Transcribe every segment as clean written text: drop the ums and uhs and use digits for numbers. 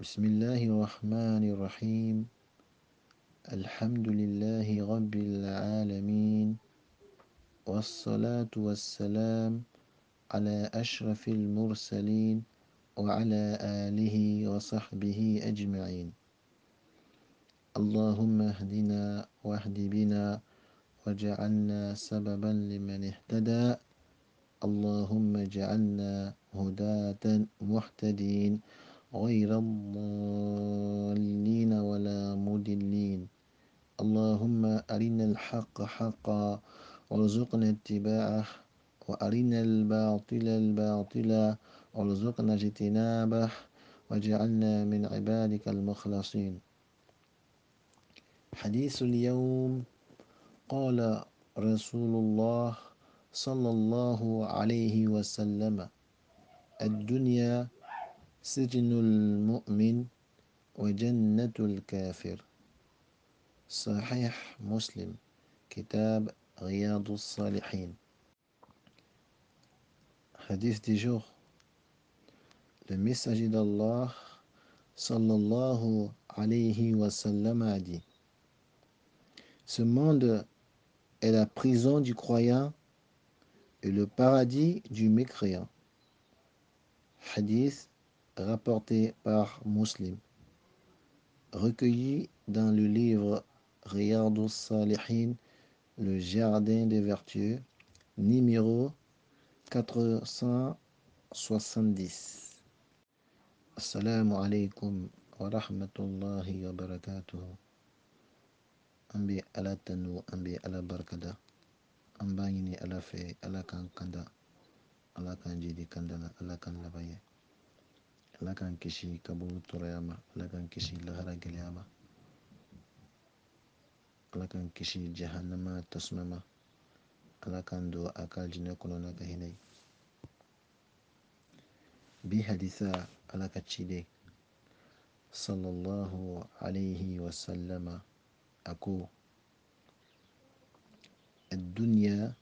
بسم الله الرحمن الرحيم. الحمد لله رب العالمين، والصلاة والسلام على أشرف المرسلين وعلى آله وصحبه أجمعين. اللهم اهدنا واهد بنا واجعلنا سببا لمن اهتدى. اللهم اجعلنا هداة مهتدين غير الضالين ولا مضلين. اللهم أرنا الحق حقا وارزقنا اتباعه، وأرنا الباطل الباطلا وارزقنا اجتنابه، واجعلنا من عبادك المخلصين. حديث اليوم: قال رسول الله صلى الله عليه وسلم: الدنيا سجن المؤمن وجنة الكافر. صحيح مسلم، كتاب رياض الصالحين. Hadith du jour. Le messager d'Allah صلى الله عليه وسلم a dit: ce monde est la prison du croyant et le paradis du mécréant. Hadith rapporté par Muslim, recueilli dans le livre رياض الصالحين, le jardin des vertueux, numéro 470. السلام عليكم ورحمة الله وبركاته. An bɛ Ala tanu, an bɛ Ala barikada, an b'a ɲini Ala fɛ, Ala k'an kanda, Ala k'an jidi kanda la, Ala k'an laban ye, Ala k'an kisi kaburu tɔɔrɔya ma, Ala k'an kisi lahara gɛlɛya ma, Ala k'an kisi jahanama tasuma ma, Ala k'an don a ka alijinɛ kɔnɔ n'a ka hinɛ ye. Bi hadisa, Ala ka ciden صلى الله عليه وسلم a ko: الدنيا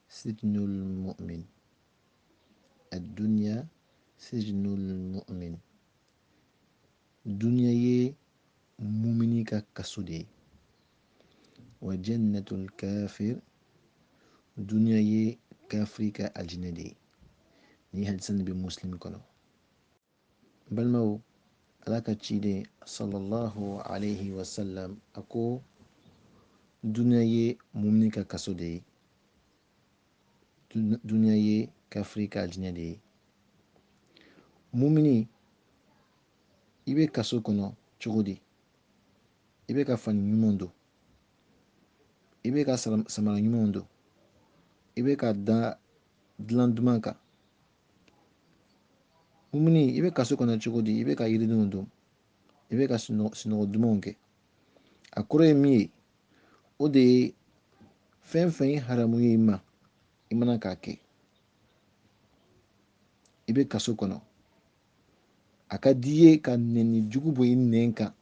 سجن المؤمن، الدنيا سجن المؤمن. Dunya ye mumini ka kaso de ye. وجنة الكافر, dunya ye kafiri ka aljinɛ de ye. Ni hadisa nin bɛ Muslim kɔnɔ. Balimaw, Ala ka ciden صلى الله عليه وسلم a ko dunya ye mumini ka kaso de ye, dunya ye kafiri ka aljinɛ de ye. Mumini, i bɛ kaso kɔnɔ cogo di? I bɛ ka fani ɲuman don, i bɛ ka samara ɲumanw don, i bɛ ka da dilan duman kan. Mumini, i bɛ kaso kɔnɔ cogo di? I bɛ ka yiridenw dun, i bɛ ka sunɔgɔ dumanw kɛ. A kɔrɔ ye min ye, o de ye fɛn fɛn ye haramu ye i ma, i mana k'a kɛ, i bɛ kaso kɔnɔ. A ka di i ye ka nɛni jugu bɔ i nɛn kan,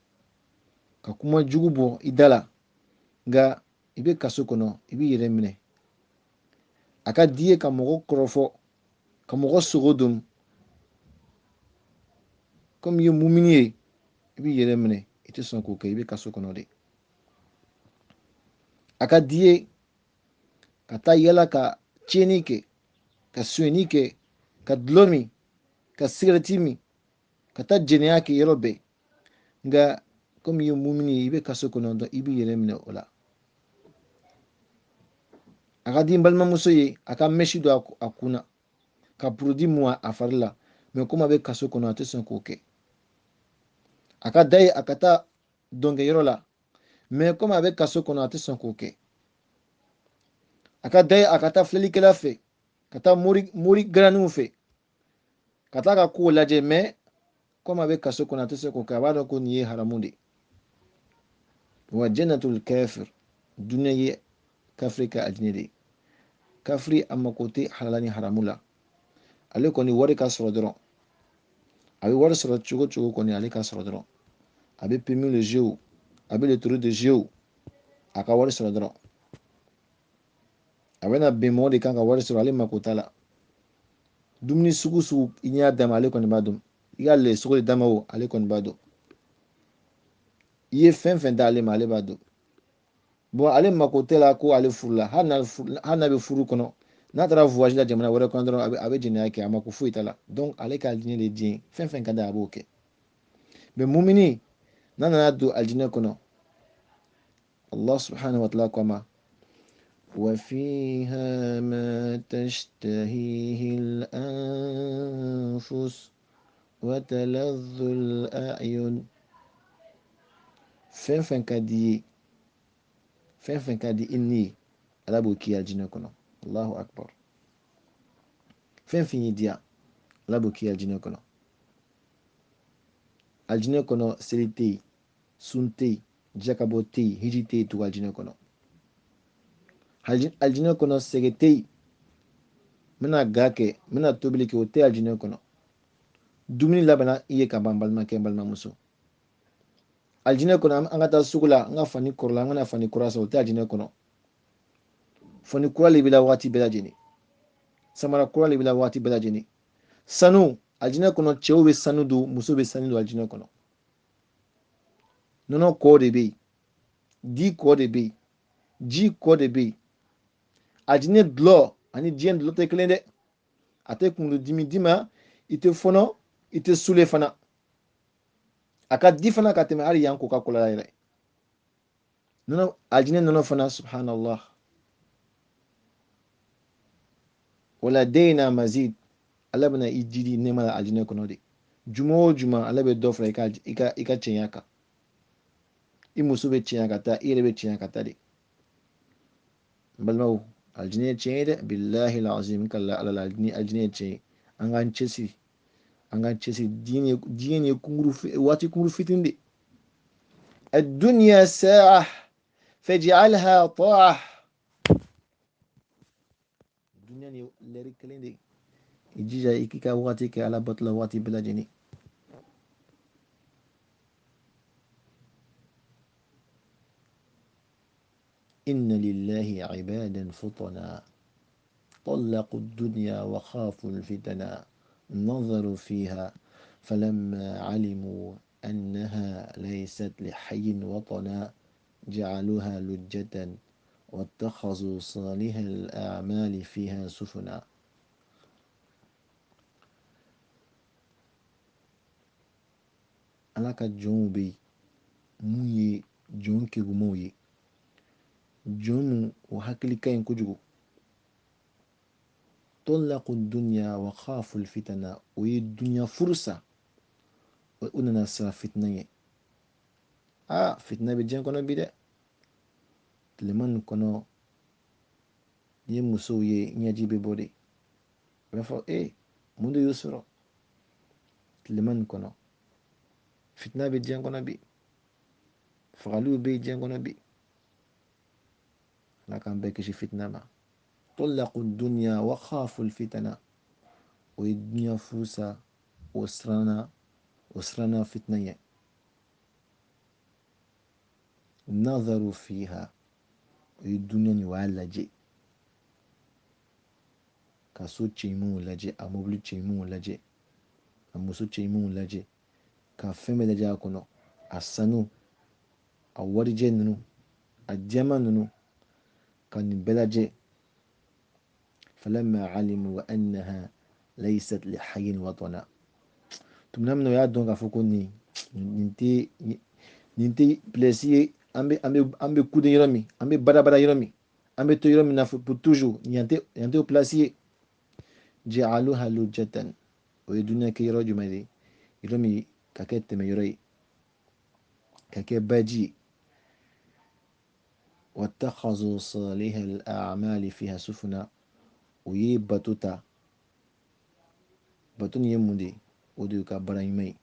ka kuma jugu bɔ i da la, nka i bɛ kaso kɔnɔ, i b'i yɛrɛ minɛ. A ka di i ye ka mɔgɔ kɔrɔfɔ, ka mɔgɔ sogo dun. Komi i ye mumini ye, i b'i yɛrɛ minɛ, i tɛ sɔn k'o kɛ, i bɛ kaso kɔnɔ de. A ka di i ye ka taa yala, ka tiɲɛni kɛ, ka sonyɛni kɛ, ka dulɔ min, ka sigɛrɛti min, ka taa jɛnɛya kɛ yɔrɔ bɛɛ, nka komi i ye mumini ye, i bɛ kaso kɔnɔ, dɔn i b'i yɛrɛ minɛ o la. A ka di n balimamuso ye a ka mèche don a kun na, ka produit mun a fari la, mɛ komi a bɛ kaso kɔnɔ, a tɛ sɔn k'o kɛ. A ka da ye a ka taa dɔnkɛyɔrɔ la, mɛ komi a bɛ kaso kɔnɔ, a tɛ sɔn k'o kɛ. A ka da ye a ka taa filɛlikɛla fɛ, ka taa mori garanniw fɛ, ka taa ka kow lajɛ, mɛ komi a bɛ kaso kɔnɔ, a tɛ se k'o kɛ. A b'a dɔn ko nin ye haramu de ye. وجنة الكافر, dunya ye kafiri ka aljinɛ de ye. Kafiri, a mako tɛ halala ni haramu la. Ale kɔni, wari ka sɔrɔ dɔrɔn. A bɛ wari sɔrɔ cogo cogo kɔni, ale ka sɔrɔ dɔrɔn. A bɛ PMU le jeu, a bɛ loterie de jeu, a ka wari sɔrɔ dɔrɔn. A bɛna bɛn mɔgɔ de kan ka wari sɔrɔ, ale mako t'a la. Dumuni sugu sugu i y'a d'a ma, ale kɔni b'a dun. I ka lɛ sogo de d'a ma o, ale kɔni b'a dun. I ye fɛn fɛn d'ale ma, ale b'a dun. Bon, ale mako tɛ la ko ale furula. Hali n'a bɛ furu kɔnɔ, n'a taara voyage la jamana wɛrɛ kɔnɔ dɔrɔn, a bɛ jɛnɛya kɛ, a mako foyi t'a la. Donc ale ka alijinɛ de diɲɛ, fɛn fɛn ka d'a ye, a b'o kɛ. Mais mumini n'a nana don alijinɛ kɔnɔ, Allah subhanahu wa ta'ala ko a ma, وفيها ما تشتهيه الأنفس وتلذ الأعين. Fɛn fɛn ka di ye, fɛn fɛn ka di i ni ye, Ala b'o k'i alijinɛ kɔnɔ. Allahu akbar. Fɛn fɛn y'i diya, Ala b'o k'i alijinɛ kɔnɔ. Alijinɛ kɔnɔ seli tɛ yen, sun tɛ yen, jakabɔ tɛ yen, hiji tɛ yen tugun alijinɛ kɔnɔ. Alijinɛ kɔnɔ sɛgɛ tɛ yen, n bɛna ga kɛ, n bɛna tobili kɛ, o tɛ alijinɛ kɔnɔ. Dumuni labɛnna i ye ka ban, balimakɛ, balimamuso. Alijinɛ kɔnɔ, an ka taa sugu la, an ka fani kɔrɔla, an kana fani kura san, o tɛ alijinɛ kɔnɔ. Fani kura de b'i la waati bɛɛ lajɛlen, samara kura de b'i la waati bɛɛ lajɛlen. Sanu, alijinɛ kɔnɔ cɛw bɛ sanu don, muso bɛ sanu don alijinɛ kɔnɔ. Nɔnɔ kɔ de bɛ yen, di kɔ de bɛ yen, ji kɔ de bɛ yen. Alijinɛ dulɔ ani diɲɛ dulɔ tɛ kelen dɛ. A tɛ kunkolodimi d'i ma, i tɛ fɔnɔ, i tɛ sule fana. A ka di fana ka tɛmɛ hali yan Coca-Cola yɛrɛ. Nɔnɔ, alijinɛ nɔnɔ fana, subhanallah. Waladayna mazid, Ala bɛna i jidi nɛɛma la alijinɛ kɔnɔ de. Juma o juma, Ala bɛ dɔ fara i ka cɛnya kan. I muso bɛ cɛnya ka taa, i yɛrɛ bɛ cɛnya ka taa de. N balimaw, alijinɛ ye tiɲɛ ye dɛ. Billahi alazim, kala Ala la, alijinɛ ye tiɲɛ ye. An k'an cɛsiri, an k'an cɛsiri. Diɲɛ ye kunkuru waati kunkuru fitinin de. Ad-dunya sa'a faj'alha ta'a. Dunya ni lɛri kelen de. I jija i k'i ka waati kɛ Ala bato la waati bɛɛ lajɛlen. إن لله عبادا فطنا طلقوا الدنيا وخافوا الفتنا نظروا فيها فلما علموا أنها ليست لحي وطنا جعلوها لجة واتخذوا صالح الأعمال فيها سفنا. Ala ka jɔnw bɛ yen mun ye jɔn kegumanw ye, jɔn mun o hakili ka ɲi kojugu. Talaqu dunya wa khafu alfitana, o ye dunya furu sa, o nana siran fitina ɲɛ. Aa, fitina bɛ diɲɛ kɔnɔ bi dɛ. Tilema nin kɔnɔ, n'i ye musow ye, ɲɛji bɛ bɔ de. I b'a fɔ, ee, mun de y'o sɔrɔ? Tilema nin kɔnɔ, fitina bɛ diɲɛ kɔnɔ bi, fagaliw bɛ diɲɛ kɔnɔ bi. Ala k'an bɛɛ kisi fitina ma. Talaqu dunya wa khafu alfitana, o ye dunya furu sa, o siranna fitina ɲɛ. Nazaru fiha, o ye dunya nin, o y'a lajɛ, ka so cɛɲumanw lajɛ, a mobili cɛɲumanw lajɛ, a muso cɛɲumanw lajɛ, ka fɛn bɛɛ lajɛ a kɔnɔ, a sanu, a warijɛ ninnu, a jɛman ninnu, ka nin bɛɛ lajɛ. Falamma alimu annaha laysat lihayyin watana, tumana min na o y'a dɔn k'a fɔ ko nin tɛ place ye, an bɛ kuden yɔrɔ min, an bɛ badabada yɔrɔ min, an bɛ to yɔrɔ min na pour toujours, yan tɛ o place ye. Ja'aluha lujjatan, o ye dunya kɛ yɔrɔ jumɛn de ye? Yɔrɔ min ka kɛ tɛmɛ yɔrɔ ye, ka kɛ baji ye. Wattakhadhu saliha al-a'mali fiha sufuna, o ye bato ta. Bato nin ye mun de ye? O de ye ka baara ɲuman ye,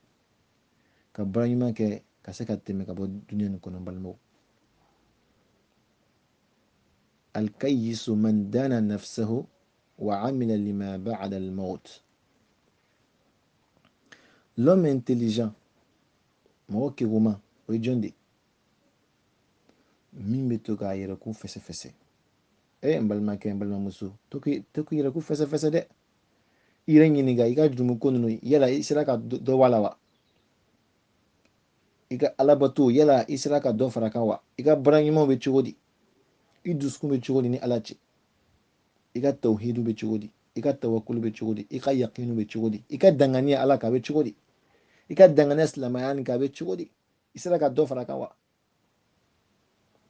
ka baara ɲuman kɛ ka se ka tɛmɛ ka bɔ dunya nin kɔnɔ. Balimaw, alkayisu man dana nafsahu wa amila lima ba'da al-maut. L'homme intelligent, mɔgɔ keguma, o ye jɔn de ye? Min bɛ to k'a yɛrɛ ko fɛsɛfɛsɛ. N balimakɛ, n balimamuso, to k'i yɛrɛ ko fɛsɛfɛsɛ dɛ. I yɛrɛ ɲininka i ka jurumu ko ninnu, yala i sera ka dɔ bɔ a la wa? I ka alabato, yala i sera ka dɔ fara kan wa? I ka baara ɲumanw bɛ cogo di? I dusukun bɛ cogo di ni Ala cɛ? I ka tawhidu bɛ cogo di? I ka tawakulu bɛ cogo di? I ka yaqinu bɛ cogo di? I ka danganiya Ala kan a bɛ cogo di? I ka danganiya silamɛya nin kan a bɛ cogo di? I sera ka dɔ fara kan wa?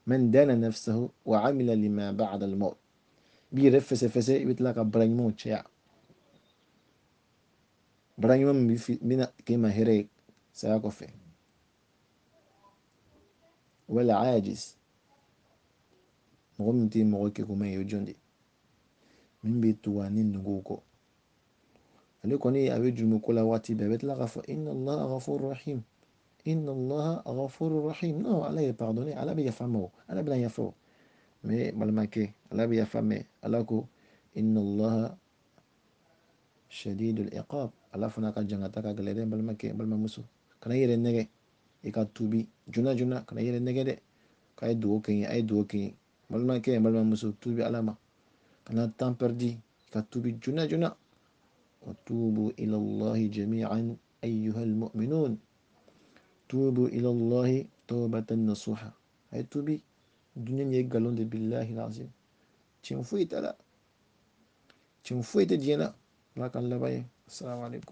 Man dana nafsahu wa amila lima ba'da al-maut. I b'i yɛrɛ fɛsɛfɛsɛ, i bɛ tila ka baara ɲumanw caya. Baara ɲuman min bɛna k'e ma hɛrɛ ye saya kɔfɛ. Wala ajiz, mɔgɔ min tɛ mɔgɔ kekuma ye, o jɔn de min bɛ tugu a ni nuguw kɔ? Ale kɔni a bɛ jurumu ko la waati bɛɛ, a bɛ tila k'a fɔ inna Allaha ghafurur rahim, inna Allaha ghafurur rahim. Non, Ala ye pardonner, Ala bɛ yafa ma o, Ala bɛna yafa o. Mais balimakɛ, Ala bɛ yafa, mais Ala ko inna Allaha shadidul iqab. Ala fana ka jangata ka gɛlɛn dɛ. Balimakɛ, balimamuso, kana i yɛrɛ nɛgɛ, i ka tubi joona joona. Kana i yɛrɛ nɛgɛ dɛ, k'a ye dugawu kɛ n ye, a ye dugawu kɛ n ye. Balimakɛ, balimamuso, tubi Ala ma, kana temps perdu, ka tubi joona joona. Wa tubu ila Allahi jami'an ayyuhal mu'minun, tubu ila Allahi tawbatan nasuha. A ye tubi. Dunuya nin ye nkalon de, billahi lazim, tiɲɛ foyi t'a la, tiɲɛ foyi tɛ diɲɛ na. Ala k'an laban ye. Assalamu alaikum.